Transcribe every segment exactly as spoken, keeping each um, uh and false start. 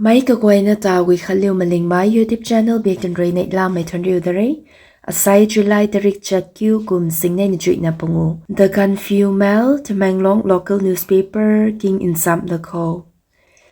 Mei kaguayna ta Guikhanliu Malingmei YouTube channel biak tan rui neihlamei thuanriu da re. Asai July tarik chat kiu kum singnei na chuihna pangu. The Gaanphiu Mail, Tamenglong local newspaper king nsam da khou.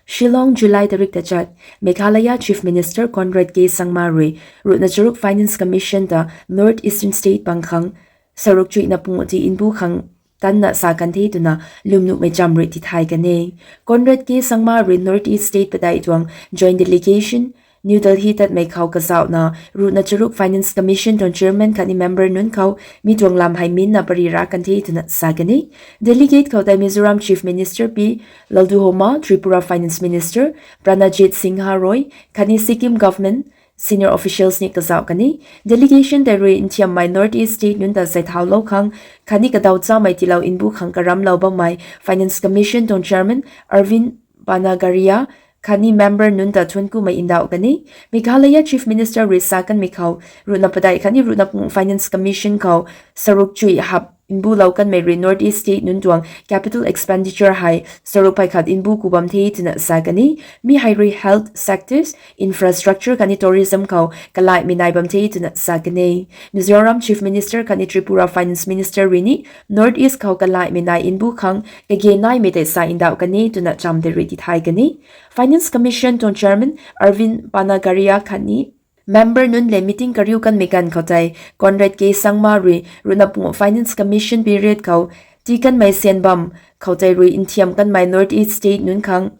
Shillong, July tarik tachat, Meghalaya Chief Minister Conrad K Sangma rui ruhna charuk Finance Commission ta North Eastern State bang khang saruk chuihna pangu ti nbu khang tanna sa kan the twna lwmnuhmei cham rui tithay kan e. Conrad K Sangma rui North East State padeih tuang Joint Delegation New Delhi tatmei khou kazauhna ruhna charuk Finance Commission tuang Chairman khatni member nunc khou mi tuang lam hei minna pary ra kan the twna sa kan e. Delegate khou tei Mizoram Chief Minister P Lalduhoma, Tripura Finance Minister Pranajit Singha Roy khatni Sikkim Government senior officials ni kazauh kan e. Delegation tei rui nthiammei North East State nunc ta zaithaulou khang khatni kadaw chamei tiilou nbu khang karamlou bammei Finance Commission tuang Chairman Arvind Panagaria khatni member nunc ta thuanc kumei ndauh kan e. Meghalaya Chief Minister rui sa kanmei khou ruhna padeih khatni ruhna pangu Finance Commission khou saruk chuih hap nbulou kanmei rui North East State nunc tuang capital expenditure hei saruk phay khat nbu ku bam the twna sa kan e. Mi hei rui health sectors, infrastructure khatni tourism khou kalaihmei nai bam the twna sa kan e. Mizoram Chief Minister khatni Tripura Finance Minister rui ni North East khou kalaihmei nai nbu khang kage naimei tei sa ndauh kan e twna cham tei rui tithay kan e. Finance Commission tuang Chairman Arvind Panagaria khatni member nunc le meeting kariu kanmei ganv khou tei Conrad K Sangma rui ruhna pangu Finance Commission period khou tii kanmei syan bam khou tei rui nthiam kanmei North East State nunc khang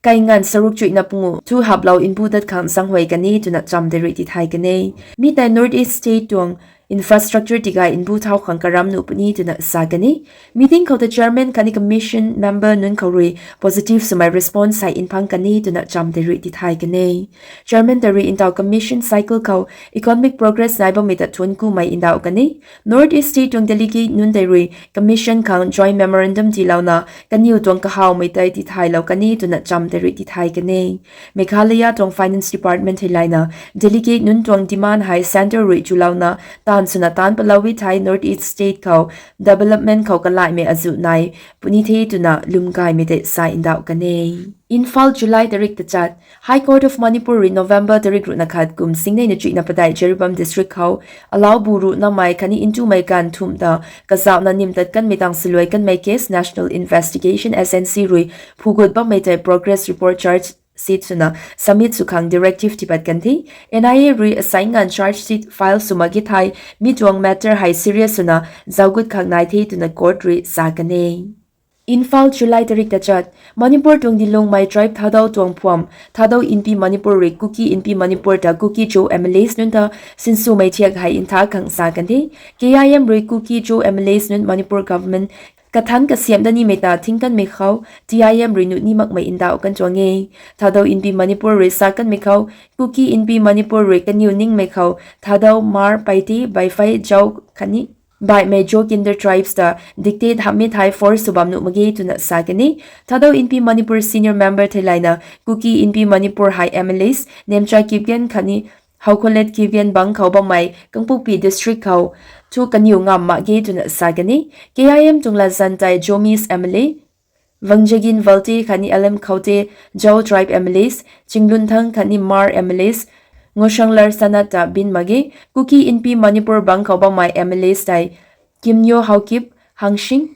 kai nganv saruk chuihna pangu thu haplou nbu dat khang zaenghuay kan e twna cham tei rui tithay kan e. Mi tei North East State tuang infrastructure tigay nbu thau khang karam nuh puni twna sa kan e. Meeting khou ta Chairman khatni Commission member nunc khou rui positive swmei response hei nphang kan e twna cham tei rui tithay kan e. Chairman tei rui ntaw Commission cycle khou economic progress nai bammei ta thuanc kumei ndauh kan e. North East State tuang delegate nunc tei rui Commission khang joint memorandum tiilouna kaniw tuang kahawmei tei tithaylou kan e twna cham tei rui tithay kan e. Meghalaya tuang Finance Department theilayna delegate nunc tuang demand hei centre rui chulouna taanv swna taanc palou e thei North East State khou development khou kalaihmei azuh nai puni the twna lwmgaymei tei sa ndauh kan e. Imphal, July tarik tachat, High Court of Manipur rui November tarik ruhna khat kum singnei na chuihna padeih Jiribam District khou alaubu ruhnamei khatni ntumei ganv thumh ta kazauhna nim tat kanmei tang saluai kanmei case National Investigation Agency rui phugut bammei tei progress report charge sheet swna submit sw khang directive tipat kan the. N I A rui asai nganv charge sheet file sw mak ge thei mi tuang matter hei serious swna zaugut khang nai the twna court rui sa kan e. Imphal, July tarik tachat, Manipur tuang dilungmei tribe Thadou tuang phuam Thadou Inpi Manipur rui Kuki Inpi Manipur ta Kuki-Zo M L As nunc ta sinswmei thiak hei ntha khang sa kan the. K I M rui Kuki-Zo M L As nunc Manipur government kathan kasiamh da nimei ta thing kanmei khou T I M rui nuh ni makmei ndauh kan tuang e. Thadou Inpi Manipur rui sa kanmei khou Kuki Inpi Manipur rui kaniw ningmei khou Thadou, Hmar, Paite, Baifei, Zou khatni baihmei Zo Kinder tribes ta dictate hamhmei thei force sw bam nuh mak ge twna sa kan e. Thadou Inpi Manipur senior member theilayna Kuki Inpi Manipur hei M L As Nemcha Kipgen khatni Haokholet Kipgen bang khou bammei Kangpokpi District khou thu kaniw ngam mak ge twna sa kan e. K I M tuang latzan tei Zomi's M L A Vangjagin Valte khatni L M Khaute, Zou tribe M L As Chinglunthang khatni Hmar M L As Ngoshanglar Sanat ta bin mak ge. Kuki Inpi Manipur bang khou bammei M L As tei Kimnyo Haokip, Hangsing,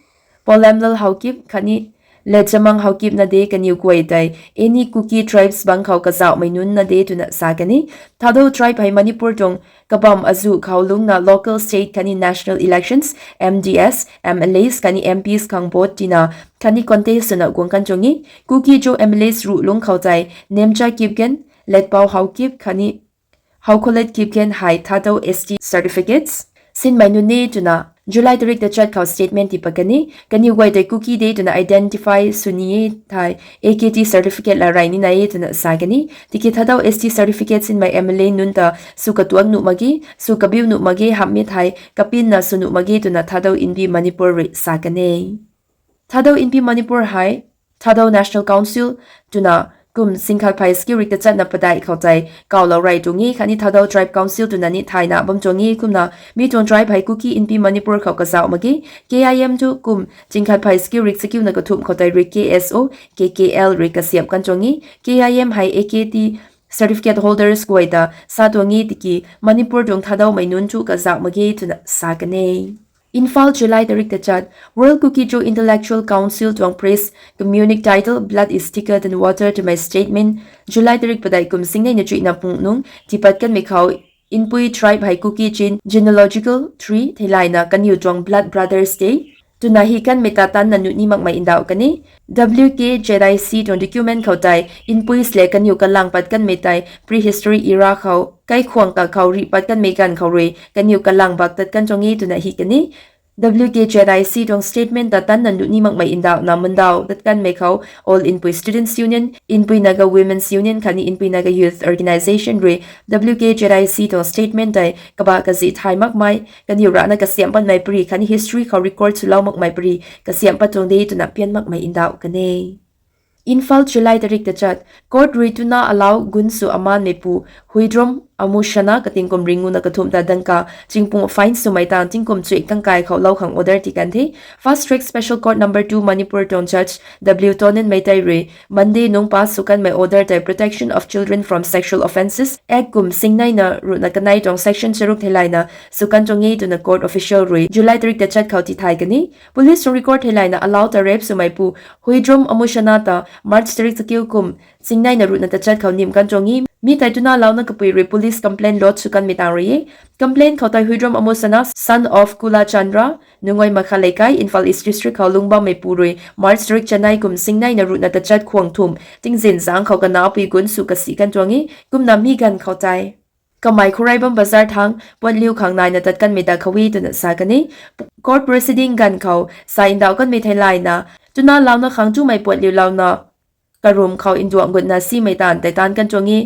Polemlal Haokip khatni Lechamang Haokip na de kaniw guay tei any Kuki tribes bang khou kazauhmei nunc na de twna sa kan e. Thadou tribe hei Manipur tuang kabam azuh khou lungna local, state khatni national elections, M D S, M L As khatni M Ps khang vote tina khatni contest swna guang kan tuang e. Kuki-Zo M L As ruh lungc khou tei Nemcha Kipgen, Letpao Haokip khatni Haokholet Kipgen hei Thadou S T certificates sinmei nunc e twna July tarik tachat khou statement tipat kan e. Kaniw guay tei Kuki de twna identify sw ni e thei A K T certificate la rey nina e twna sa kan e. Tiki Thadou S T certificate sinmei M L A nunc ta sw katuang nuh mak ge, sw kabiu nuh mak ge, hamhmei thei kapinna sw nuh mak ge twna Thadou Inpi Manipur rui sa kan e. Thadou Inpi Manipur hei Thadou National Council twna kum singkhat phey chakiu rik tachatna padeih khou tei kawlou rey tuang e khatni Thadou Tribe Council twna ni thayna bam tuang e. Kumna mi tuang tribe hei Kuki Inpi Manipur khou kazauh mak ge. K I M thu kum singkhat phey chakiu rik chakiuna kathumh khou tei rui K S O, K K L rui kasiamh kan tuang e. K I M hei A K T certificate holders guay ta sa tuang e tiki Manipur tuang Thadoumei nunc thu kazauh mak ge twna sa kan e. Imphal, July tarik tachat. World Kuki-Zo Intellectual Council tuang press communique title Blood is Thicker Than Water twmei statement July tarik padeih kum singneina chuihna pung nung tiipat kanmei khou Inpui tribe hei Kuki Chin genealogical tree theilayna kaniw tuang Blood Brothers Day twna hi kanmei ta tanna nuh ni makmei ndauh kan e. W K Z I C tuang document khou tei Inpuis le kaniw kalang pat kanmei tei prehistory era khou kaikhwang kakhou rih pat kanmei ganv khou rui kaniw kalang bak tat kan tuang e twna hi kan e. W K Z I C tuang statement ta tanna nuh ni makmei ndauhna mundau tat kanmei khou All Inpui Students Union, Inpui Naga Women's Union khatni Inpui Naga Youth Organisation rui W K Z I C tuang statement tei kabah kazih thay makmei, kaniw rana kasiamh patmei pary khatni history khou record swlou makmei pary kasiamh pat tuang de twna pian makmei ndauh kan e. Imphal, July tarik tachat. Court rui tuna alau gun sw amanmeipu Huidrom Amushana kating kum ringuna kathumh ta dangka chingpung fine swmei tang tingkum chuih kangkai khou lou khang order ti kan the. Fast Track Special Court Number two Manipur tuang Judge W Tonin Meitei rui Monday nung pass sw kanmei order tei Protection of Children from Sexual Offences Act kum singneina ruhna kanei tuang section charuk theilayna sw kan tuang e twna court official rui July tarik tachat khou ti thay kan e. Police tuang record theilayna alau ta rape swmeipu Huidrom Amushana ta March tarik chakiu kum singneina ruhna tachat khou nim kan tuang e. Mi tei tuna launa kapui rui police complaint lodge sw kanmei tang rui e. Complaint khou tei Huidrom Amushana, son of Kula Chandra, Nungoimakha Leikai, Imphal East District khou lungc bammeipu rui March tarik chanei kum singneina ruhna tachat khwang thumh tingzin zangc khou kanaupui gun sw kasi kan tuang e. Kumna mi ganv khou tei kamei Khuraibam Bazar thang puatliu khang naina tat kanmei da khou e twna sa kan e. Court proceeding ganv khou sa ndauh kanmei theilayna tuna launa khang tumei puatliu launa karum khou nduang gutna simei taanv tei taanc kan tuang e.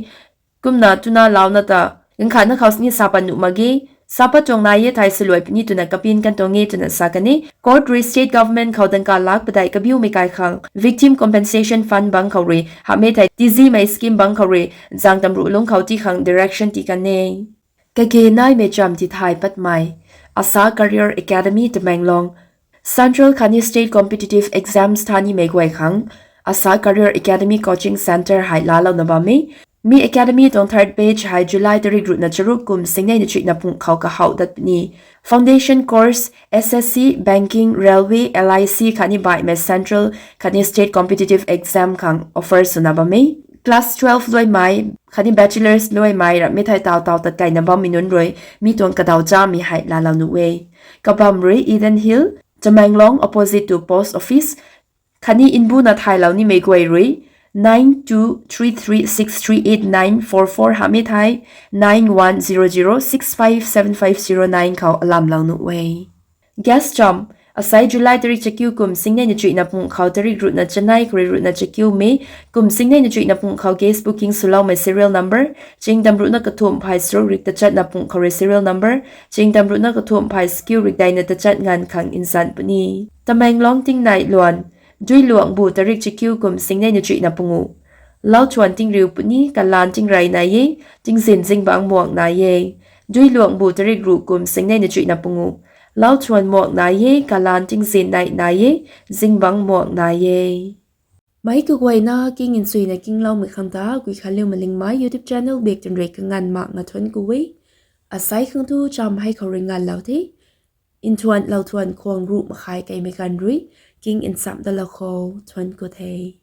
Kumna tuna launa ta ganv khatna khou ni sa pat nuh mak ge. Sa pat tuang nai e thei swluai puni twna kapin kan tuang e twna sa kan e. Court rui state government khou dangka lak padeih kabiumei kai khang victim compensation fund bangc khou rui hamhmei thei tizimei scheme bangc khou rui zang tamruh lungc khou ti khang direction ti kan e. Kage naimei cham ti thay patmei, ASHA Career Academy Tamenglong, Central khatni State Competitive Exams thanimei guay khang ASHA Career Academy Coaching Centre hei laalouna bam e. Mi academy tuang third batch hei July tarik ruhna charuk kum singneina chuihna pung khou kahouh dat puni. Foundation course, S S C, Banking, Railway, L I C khatni baihmei Central khatni State Competitive Exam khang offer swna bam e. Class twelve luaimei khatni bachelors luaimei ramhmei thei taw taw tat kaina bammei nunc rui mi tuang kadaw chamei hei laalou nuh e. Kabam rui Eden Hill, Tamenglong, opposite to post office, khatni nbuna thaylou nimei guay rui nine two three three six three eight nine four four hamhmei thei nine one zero zero six five seven five zero nine khou alamlou nuh e. Guest cham, asei July tarik chakiu kum singneina chuihna pung khou tarik ruhna chanei khou rui ruhna chakiumei kum singneina chuihna pung khou guest booking swloumei serial number, chingdam ruhna kathumh phay charuk rik tachatna pung khou rui serial number, chingdam ruhna kathumh phay chakiu rik deina tachat nganv khang nzan puni. Tamenglong tingnai luan, Duiluangbu tarik chakiu kum singneina chuihna pungu. Lauthuan tingriu puni, kalaan tingrey nai e, tingzin zingbangc muang nai e. Duiluangbu tarik ruh kum singneina chuihna pungu. Lauthuan muang nai e, kalaan tingzin nei nai e, zingbangc muang nai e. Meic kaguayna king nchuina kingloumei khang ta Guikhanliu Malingmei YouTube channel bak twn rui kanganv mak nga thuanc ku e. Asei khang tu cham hei khou rui nganvlou the. Nthuan lauthuan khwang ruh makhai keimei ganv rui king nchamh dalou khou thuanc ku the.